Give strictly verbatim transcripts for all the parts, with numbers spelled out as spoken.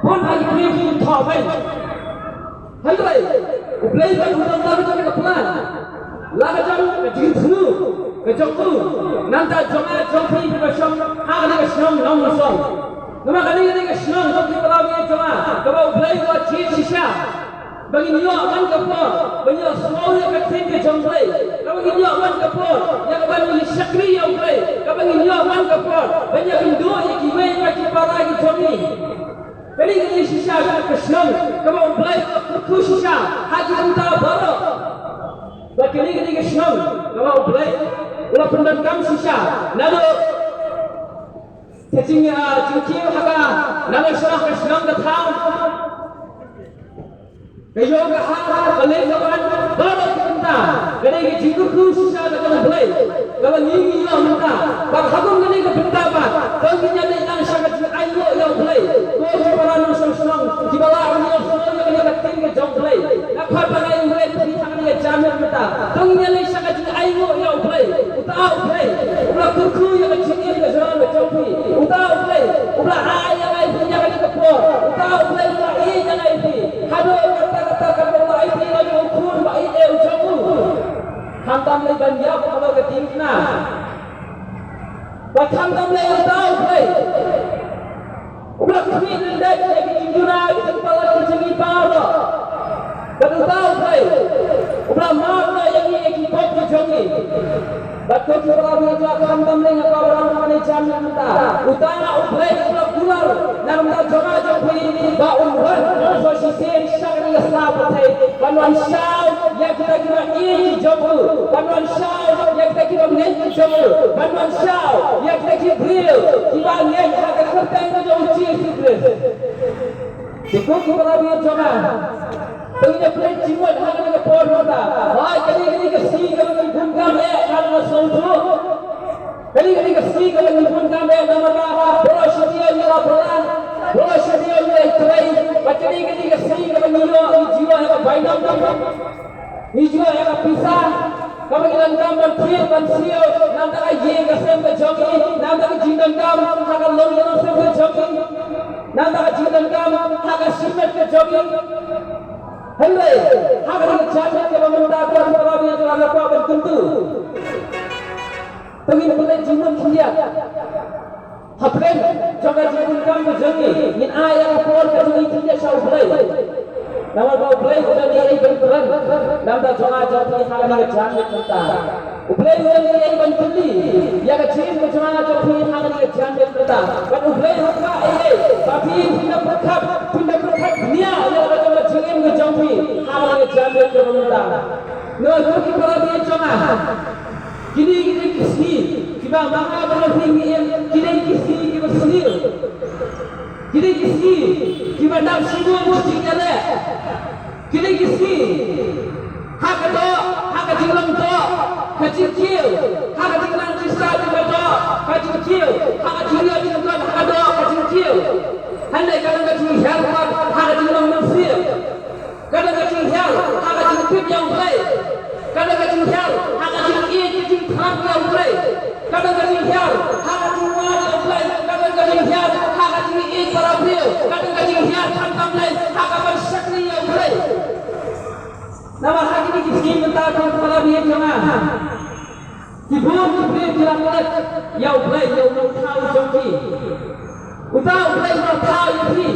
Bun ha ki briew ki thoh beiñ. Hynrei U Blei pat u don la ka jong ka plan, la ka jong ka jingthmu ka jong u. Nangta jong nga jong phi kiba shong ha kane ka shnong Nongmynsong. Namar kane, kane ka shnong, ko ki para bangeit jong nga, kaba U Blei u la jied shisha ba ngin ïoh man ka por ban ïohsngew ïa ka ktien ka jong U Blei, kaba ngin ïoh man ka por ïa kaban ïa shakri ïa U Blei, kaba ngin ïoh man ka por ban ïakynduh ïa kiwei pat ki para ki jong ngi. Kane ka dei shisha ka shnong kaba U Blei u la kyrkhu shisha ha ki bynta baroh. Bad kane ka dei ka shnong kaba U Blei u la pyndonkam shisha naduh ka jing, ah, jingkiew ha ka, naduh sha ka shnong ka thaw. Ka ïew ka har, ka leit ka wan, baroh ki bynta. Ka dei ka jingkyrkhu shisha ka jong U Blei kaba ngi ngi ïoh mynta. Bad ha kum kane ka bynta pat, to ngin ïaleit lang sha ka jingainguh ïa U Blei. Ko ki para nongshong shnong kiba lah ban ïohsngew ïa kane ka ktien ka jong U Blei, nga khot ba nga ïa U Blei phi ha kane ka janmiet mynta. To ngin ïaleit sha ka jingainguh ïa U Blei. Uta U Blei u la kyrkhu ïa ka jingim ka jong nga ka jong phi. Uta U Blei u la ai ïa nga ïa phi ïa kane ka por. Uta U Blei u la ai ïa nga ïa phi. Haduh katta katta katba u la ai phi ïa nga jong u khun ba ïeit eh u jong u. Khamtam lei ban ïap halor ka diengphna. Bad khamtam lei uta U Blei u la khmih lyndet ïa ki jingduna ki jingpalat ki jong ngi baroh. Bad uta U Blei u la map noh ïa ngi ïa ki pop ki jong ngi. Bad ko ki para bangeit, khamtam lei nga kwah ban ong ha kane ka janmiet mynta, uta U Blei u la kular na ka bynta jong nga jong phi ba un wan sa shisien sha kane ka sla pyrthei ban wan shaw ïa kita kiba ïeit ki jong u, ban wan shaw ïa kita kiba ngeit ki jong u, ban wan shaw ïa kita ki briew kiba ngeit ha ka kyrteng ka jong u Jisu Khrist. Te ko ki para bangeit jong nga, to ngin ïa pynleit jingmut ha kane ka por mynta. Hooid, kane, kane ka sngi kaba ngi bun kam eh, kaba nga sngewthuh. Kane, kane ka sngi kaba ngi bun kam eh, namar ba baroh shi taïew ngi la bylla, baroh shi taïew ngi la trei. Bad kane, kane ka sngi kaba ngi ïoh, ngi ju ïoh ïa ka bainong, ngi ju ïoh ïa ka pisa kaba ngi donkam ban thied ban siew na ka bynta ka ïing ka sem ka jong ngi, na ka bynta ka jingdonkam ha ka longïing longsew ka jong ngi, na ka bynta ka jingdonkam ha ka shimet ka jong ngi. Hynrei ha kane ka janmiet kaba mynta, ko ki para bangeit, nga kwah ban kyntu, to ngin pynleit jingmut khyndiat. Hapdeng jong ka jingdonkam ka jong ngi, ngin ai ïa ka por ka jong ngi khyndiat sha U Blei. Namar ba U Blei u don ei ei ban kren na ka bynta jong nga jong phi ha kane ka janmiet mynta. U Blei u don ei ei ban kylli ïa ka jingim ka jong nga jong phi ha kane ka janmiet mynta. Bad U Blei ruh u kwah ei ei ba phi phin da pyrkhat, phin da pyrkhat bniah ïa la ka jong ka jingim ka jong phi ha kane ka janmiet kaba mynta. Nga, ko ki para bangeit jong nga, kine, kine ki sngi kiba ma nga bad ma phi ngi im, kine ki sngi kiba sniew. Kine ki sngi kiba dap shibun ka jingïaleh. Kine ki sngi ha ka doh, ha ka jinglong doh, ka jingkiew, ha ka jingnang jingstad jong ka doh, ka jingkiew, ha ka jingïoh jingkot, ha ka doh, ka jingkiew. Hynrei ka don ka jinghiar pat ha ka jinglong mynsiem. Ka don ka jinghiar ha ka jingtip ïa U Blei. Ka don ka jinghiar ha ka jingïeit ka jingthrang ïa U Blei. Ka don ka jinghiar ha ka jingwad ïa U Blei. Ka don ka jinghiar ha ka jingïeit para briew. Ka don ka jinghiar khamtam lei ha ka ban shakri ïa U Blei. Namar ha kine ki sngi mynta, ko para bangeit jong nga, ki bun ki briew ki la klet ïa U Blei, ïa u Nongthaw jong ki. Uta U Blei u la thaw ïa phi.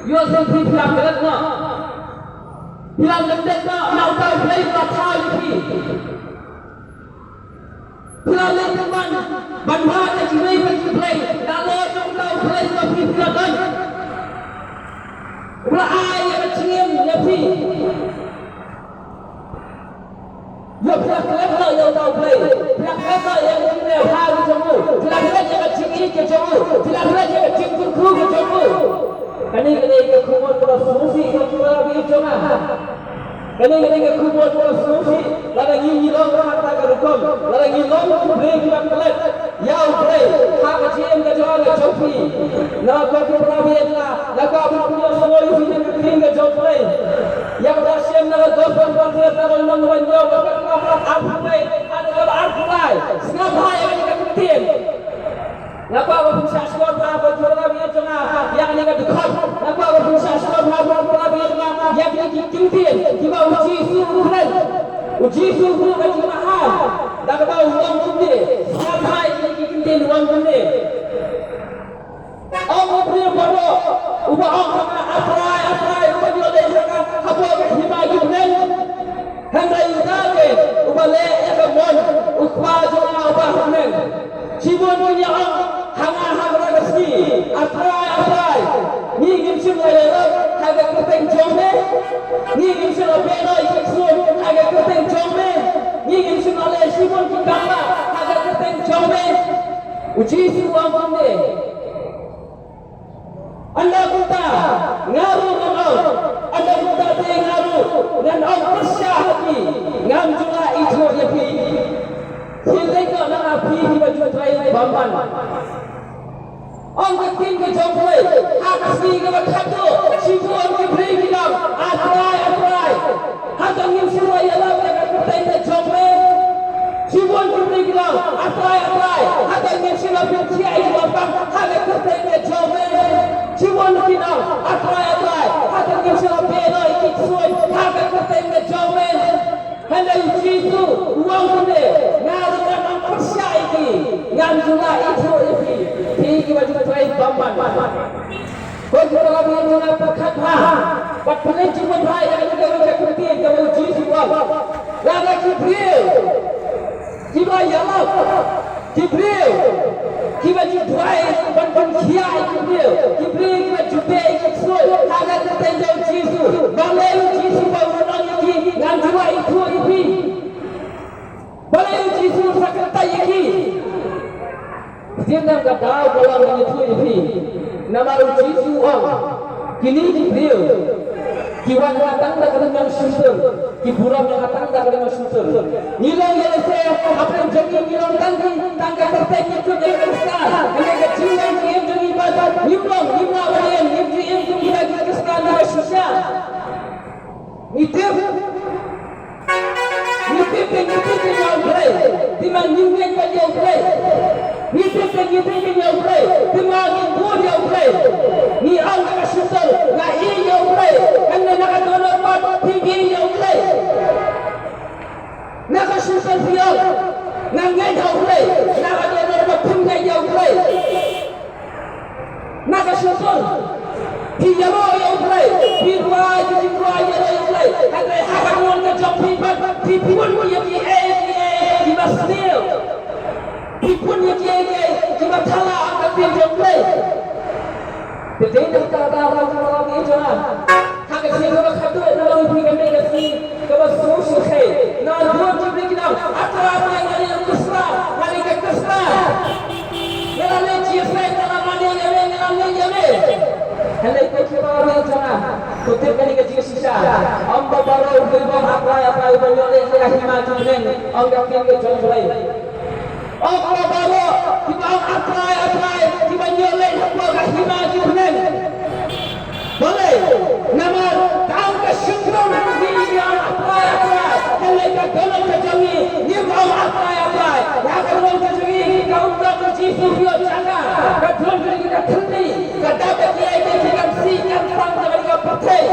Ïohsngew phi, phi la klet noh, phi la lyndet noh, na uta U Blei u la thaw ïa phi. Phi la leit ban, ban wad ïa kiwei pat ki blei, nalor jong uta U Blei uba phi, phi la don. U la ai ïa ka jingim ïa phi. Ïa, phi la klet noh ïa uta U Blei. Phi la klet noh ïa ka jingleh bha ka jong u. Phi la klet ïa ka jingïeit ka jong u. Phi la klet ïa ka jingkyrkhu ka jong u. Kane ka dei ka khubor kaba sngewsih, ko ki para bangeit jong nga. Kane ka dei ka khubor kaba sngewsih. Lada ngi, ngi long ha kata ka rukom, lada ngi long ki briew kiba klet ïa U Blei ha ka jingim ka jong nga ka jong phi, nga, ko ki para bangeit, nga, nga kwah ban pynïohsngew ïa phi na ka ktien ka jong U Blei. Ïa kaba shem na ka Gospel Mathaïos, na ka lynnong kaba hynñiew, ka dkhot kaba arphew wei haduh kaba arphew lai. Sngap bha ïa kane ka ktien. Nga kwah ban pynshah sngewbha, ko ki para bangeit jong nga, ïa kane ka dkhot U Jisu u buh ka jingmaham da kaba u ong kumne, sngap bha ïa kine ki kyntien, u ong kumne. Ong u briew baroh uba ong ha nga, A Trai, A Trai, uba ïoh leh ïa nga hapoh ka hima ki bneng, hynrei uta te uba leh ïa ka mon u Kpa jong nga uba ha bneng. Shibun kin ïa ong ha nga ha kata ka sngi, A Trai, A Trai, ngi ngim shym la ïalap ha ka kyrteng jong me? Ngi ngim shym la beh noh ïa ki ksuid ha ka kyrteng jong me? Ngi ngim shym la leh shibun ki kam bha ha ka kyrteng jong me? U Jisu u ong kumne. Ynda kumta, nga ruh ngan ong, ynda kumta te nga ruh ngan ong pyrshah ha phi, ngam ju la ithuh ïa phi. Phi leit noh na nga phi kiba ju trei bymman. Ong ka ktien ka jong U Blei, ha ka sngi kaba khatduh, shibun ki briew ki ong, A Trai, A Trai, hato ngim shym la ïalap ha ka kyrteng ka jong me? Shibun ki briew ki ong, A Trai, A Trai, hato ngim shym la pynkhiah ïa ki bapang ha ka kyrteng ka jong me? Shibun ki ong, A Trai, A Trai, hato ngim shym la beh noh ïa ki ksuid ha ka kyrteng ka jong me? Hynrei U Jisu u ong kumne, nga ruh ngan ong pyrshah ïa phi, ngam ju la ithuh ïa phi, phi kiba ju trei bymman. Ko ki para bangeit jong nga, pyrkhat bha bad pynleit jingmut bha ïa kane ka kyntien kaba U Jisu u ong. Lada ki briew kiba ïalap, ki briew kiba ju duwai ban pynkhiah ïa ki briew, ki briew kiba ju beh ïa ki ksuid ha ka kyrteng jong U Jisu, balei U Jisu ba un ong ïa ki, ngam ju la ithuh ïa phi? Balei U Jisu u sa kyntait ïa ki? Ktien dang ka daw ka long ban ïathuh ïa phi. Namar U Jisu u ong, kine ki briew ki wan ïa nga tang da ka lynnong shyntur, ki burom ïa nga tang da ka lynnong shyntur. Ngi long ïa lehse, hapdeng jong ngi ngi long tang ki, tang ka kyrteng ngi kut ïa ka Khristan. Hynrei ka jingim jong ngi pat ngim long, ngim lah ban im, ngim ju im kum kita ki Khristan ba shisha. Ngi tip, ngi tip te ngi tip ïa U Blei, te ma ngim ngeit bad ïa U Blei. Ngi tip te ngi tip ïa U Blei, te ma ngim bud ïa U Blei. Ngi ong na ka shyntur, nga ïeit ïa U Blei, hynrei na ka dohnud pat phim ïeit ïa U Blei. Na ka shyntur phi ong, nga ngeit ha U Blei, na ka dohnud pat phim ngeit ïa U Blei. Na ka shyntur phi ïaroh ïa U Blei, phi duwai, phi duwai ïaroh ïa U Blei. Hynrei ha ka dohnud ka jong phi pat phi pun ïa kiei kiei kiba sniew. Phi pun ïa kiei kiei kiba thala ha ka ktien jong U Blei. Te dei na kata ka daw, ko ki para bangeit jong nga, ha ka sngi kaba khatduh, nga ong ïa phi, kane ka sngi kaba sngewsih. Naduh ki briew ki ong, A Trai, nga dei u Khristan, nga dei ka Khristan. Nga la leit jingïaseng, nga la mane ïa me, nga la leit ïa me. Hynrei ko ki para bangeit jong nga, to tip kane ka jingshisha. Ym ba baroh uba ong A Trai, A Trai, uba ïoh leh ha ka hima ki bneng, ong ka ktien ka jong U Blei. Ym ba baroh kiba ong A Trai, A Trai, kiban ïoh leit hapoh ka hima ki bneng. Balei? Namar tang ka shyntur ngi ong A Trai, A Trai, hynrei ka dohnud ka jong ngi ngim ong A Trai, A Trai. Ha ka dohnud ka jong ngi, ka ummat U Jisu ki ïoh jaka, ka don ka jingkyrkhu, ka dap ïa kiei kiei ki kam sih kam sam jong ka pyrthei.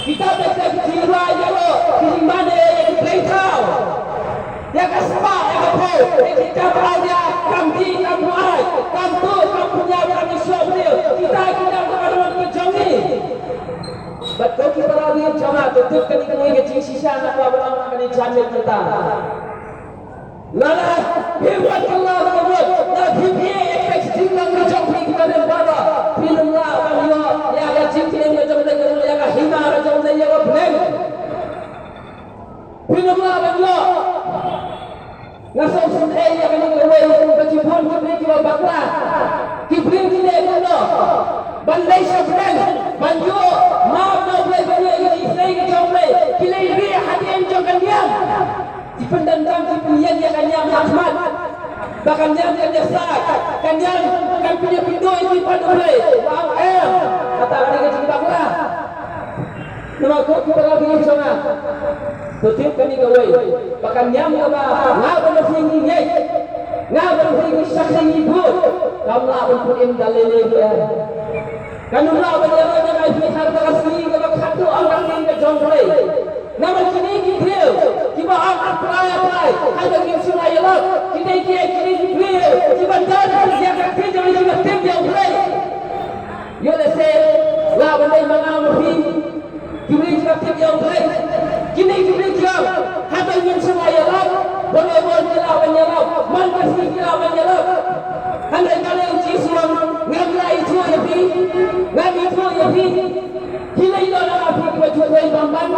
Ki dap ïa ki jingduwai ïaroh, ki jingmane ïa ki blei thaw. Ïa ka spah, ïa ka phew, ïa ki kam awria, kam dih, kam buaid, kam tuh, kam pynïap, kam ïasoh briew. Kita ki kam ka dohnud ka jong ngi. Bad ko ki para bangeit jong nga, to tip kane kawei ka jingshisha nga kwah ban ong ha kane ka janmiet mynta. Lada phim wad kylla ba ka mut, lada phim ïeit ïa ka jingdon ka jong phi ki nongrim baroh, phin ym lah ban ïoh ïa ka jingkmen ka jong U Blei, ïa ka hima ka jong U Blei, ïa ka bneng. Phin ym lah ban ïoh. Nga sngewsynei ïa kane kawei, ba ki bun ki briew kiba bakla, ki briew ki leh kumno ban leit sha bneng ban ïoh map na U Blei, ban ïoh ïa ka jingïaseng ka jong U Blei, ki leit rieh hadien jong ka niam. Ki pyndonkam, ki pynïeng ïa ka niam ha khmat, ba ka niam kan ïasaid, ka niam kan pynïakynduh ïa ki bad U Blei. Ba ong em, kata ka dei ka jingbakla. Namar ko ki para bangeit jong nga, to tip kane kawei, ba ka niam kaba nga bad phi ngi ngeit, nga bad phi ngi shakri, ngi bud, kam lah ban pynim da lei lei ruh em. Kan ym lah ban ïaroh ïa nga ïa phi ha kata ka sngi kaba khatduh, ong ka ktien ka jong U Blei. Namar kine ki briew ki Ai, ai, ai, haba ngin shu la ïalap, kine ki, kine ki briew kiba don ka jingïakynduh jong ngi, kiba tip ïa U Blei. Ïoh lehse lah ban dei ma nga ma phi ki briew kiba tip ïa U Blei. Kine ki briew ki ong, haba ngin shu la ïalap, balei balei ki lah ban ïalap, man ka sngi ki lah ban ïalap. Hynrei balei U Jisu u ong, ngam lah ithuh ïa phi, ngam ithuh ïa phi. Ki lei lok na phi kiba ju trei bamban,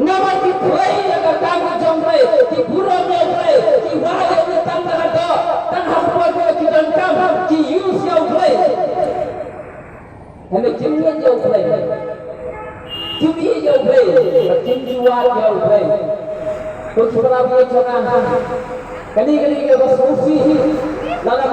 namar ki trei ïa ka kam ka jong U Blei, ki burom ïa U Blei, ki wad ïa U Blei tang ha ka doh, tang ha ka por ba ki donkam, ki use ïa U Blei. Hynrei kim ngeit ïa U Blei, kim ïeit ïa U Blei, bad kim ju wad ïa U Blei. Ko ki para bangeit jong nga, kane ka dei kaba sngewsih, lada